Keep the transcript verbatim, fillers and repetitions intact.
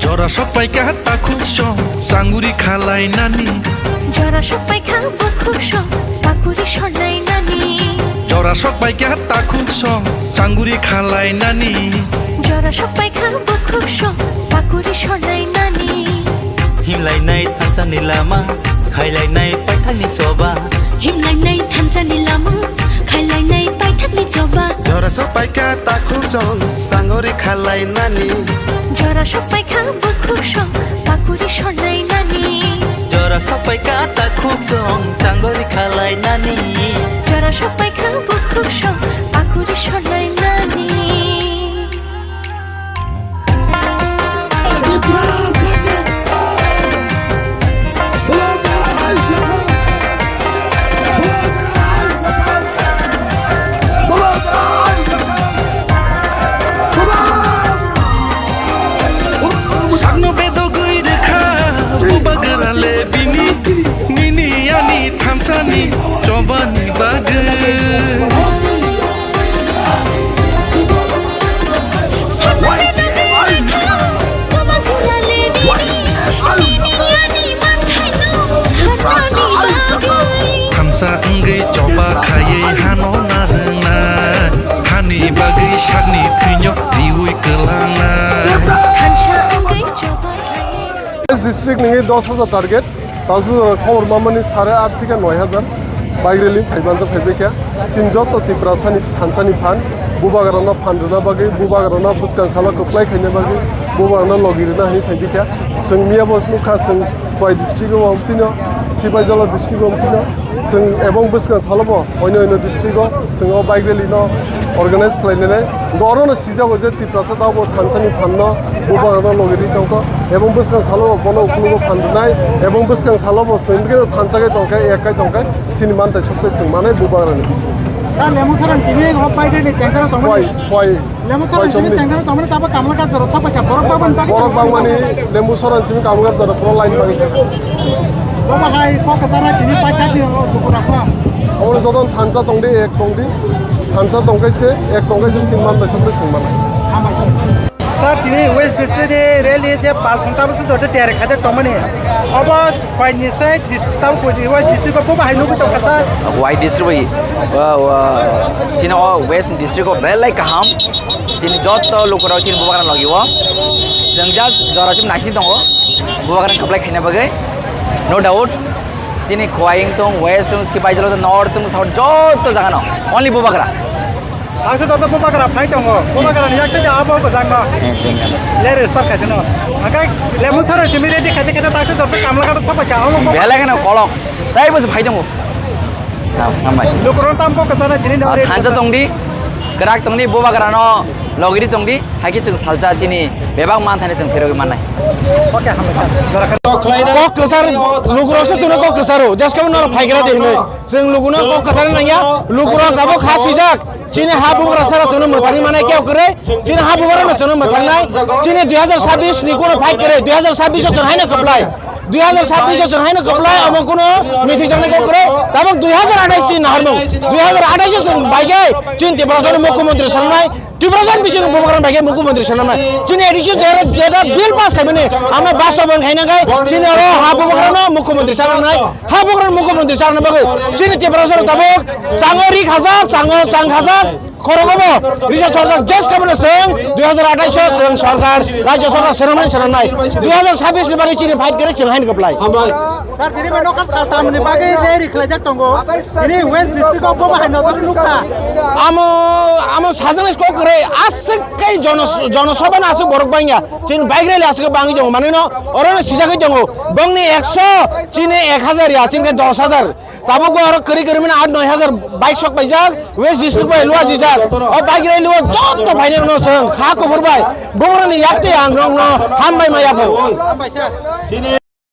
Jora sok paikha takhuk song, changuri khalai nani. Jora sok paikha bukhuk song, pakuri sonai nani. Jora sok paikha takhuk song, changuri khalai nani. Jora sok paikha bukhuk song, pakuri sonai nani. Himlainai thansa ni lama, khailainai paithak ni choba. Himlainai thansa ni lama, khailainai paithak ni choba. Jora sok paikha takhuk song, changuri khalai nani. Jora sok paikha bukhuk song, pakuri sonai nani. Jora sok paikha takhuk song, changuri khalai nani. Jora sok paikha bukhuk song, pakuri sonai nani. Sakno bedogwi rwkha bubagra le bini, nini ani thansani chobani bagwi. Thansa wngwi choba khaiwi hano narwkna, hani bagwi sakni thwino riwi kwlangna. Thansa wngwi choba khaiwi. West district nini dos hajar target. Talsu khobor mamani sare aat theke noi hajar bike rally phaibanjak phaibaikha. Chini joto Tiprasani thansani phan, bubagrano phan rwna bagwi, bubagrano bwskang salo kwplai khaina bagwi, bubagrano logi rwna hwnwi phaibaikha. Chwng miyabo nukha, chwng Khowai district o wngtino, Sipaijala district o wngtino, chwng ebong bwskang salobo oino oino district o chwng o bike rally no organize khlainai. Oro no sijago je Tiprasa tabuk thansani phanno bubagrano logi ri tongkha, ebong bwskang salo bono ukulugo phan rwnai, ebong bwskang salo bo chwng bikhe thansa khe tongkha, ek khai tongkha, sini mantai soktai chwng manai bubagrani bisingo. Sir, Lemusaran simi hok pai de chengkara tongmani. Khowai, Khowai, Lemusaran Khowai simi chomni. Chengkara tongmani tabo Kamalghat jora thok paikha, borok bagmani bagwi. Borok bagmani Lemusaran simi Kamalghat jora pura line bagwi. Bobo hai kok kwchara tini paithak ni o bukurakma. Omo joto thansa tongdi, ek tongdi, thansa tongkaise, ek tongkaise, sini mantai soktai chwng manai. Hambai sir. Sir, tini West District ni rally je pal phung tabuk se joto tiyari khaijak tongmani. Obo Khowai ni sai dis-, tabuk West District o bobo hai nugwi tongkha sir. Khowai District bai, uh, uh, chini o West District o belai kaham. Chini joto lukurok chini bubagra logi o. Chwng just jora chini naising tongo. Bubagra kwplai khaina bagwi. No doubt. Chini Khowai wngtong, West wng, Sipaijala wng, North wng, South joto jaga no. Only bubagra. Ang se joto bubagra phai tongo. Bubagra ni yakte abo ko jang no. Eh, jeng ano. Lere start khai no. Akai Lemusaran simi ready khai khai ta se joto Kamalghat thok paikha. Belai kheno kolok. Tai bo se phai tongo. Hambai. Lukurok tam kok kwchana tini no. Thansa tongdi, kwrak tongdi, bubagrano logiri tongdi, haikhe chwng salsa chini bebak manthani chwng pherogwi mannai. Okay, hambai sir. Kok kwchar, lukurokse chwngno kok kwcharo, jeske norok phaigra de hinwi. Chwng lukuno kok kwchar nangya, lukurok abo kha swijak. Chini ha bubagra sara chwngno mwthangwi manai khe kwrwi, chini ha bubagrano chwngno mwthangnai. Chini dui hazar sabbish ni kuno fight kwrwi, dui hazar sabbish o chwng haino kwplai. Dui hazar sabbish o chwng haino kwplai, omo kuno mithi jaknai kok kwrwi. Tabuk dui hazar athais ni naharmung. Dui hazar athais o chwng baigai chini Tiprasano mukhyamantri sanamnai. Tiprasani bisingo bubagrano baigai mukhyamantri sanamnai. Chini A D C jera, jera bill pass khaimani, amo bastabayon khaina khai chini oro ha bubagrano mukhyamantri sanamnai. Ha bubagrano mukhyamantri sanamnai bagwi chini Tiprasano tabuk chango ri khajak, chango chang khajak. Khoroknwi bo risa sorjak, jeske bono chwng dui hazar athais o chwng sorkar, rajya sorkar swnamnai, swnamnai. Dui hazar sabbish ni bagwi chini fight kwrwi chwng haino kwplai. Sir, tini bo nokha sa samni bagwi rally khlaijak tongo. Tini West District o bobo hai nokha nukha. Amo, amo sajani kok kwrwi aswk kai jono-, jonosabha no aswk borok bangya. Chini bike rally aswk bangwi tongo. Manwi no oro no sijagwi tongo. Bongni ekso, chini ek hazar ya, chini dos hazar. Tabuk bo oro kwrwi kwrwi mani aat noi hazar bike sok paijak, West District bai lua jijak. O bike rally o joto phainai rokno chwng kha kuphur bai bubagrani yakti ang rokno hambai ma yaphaio.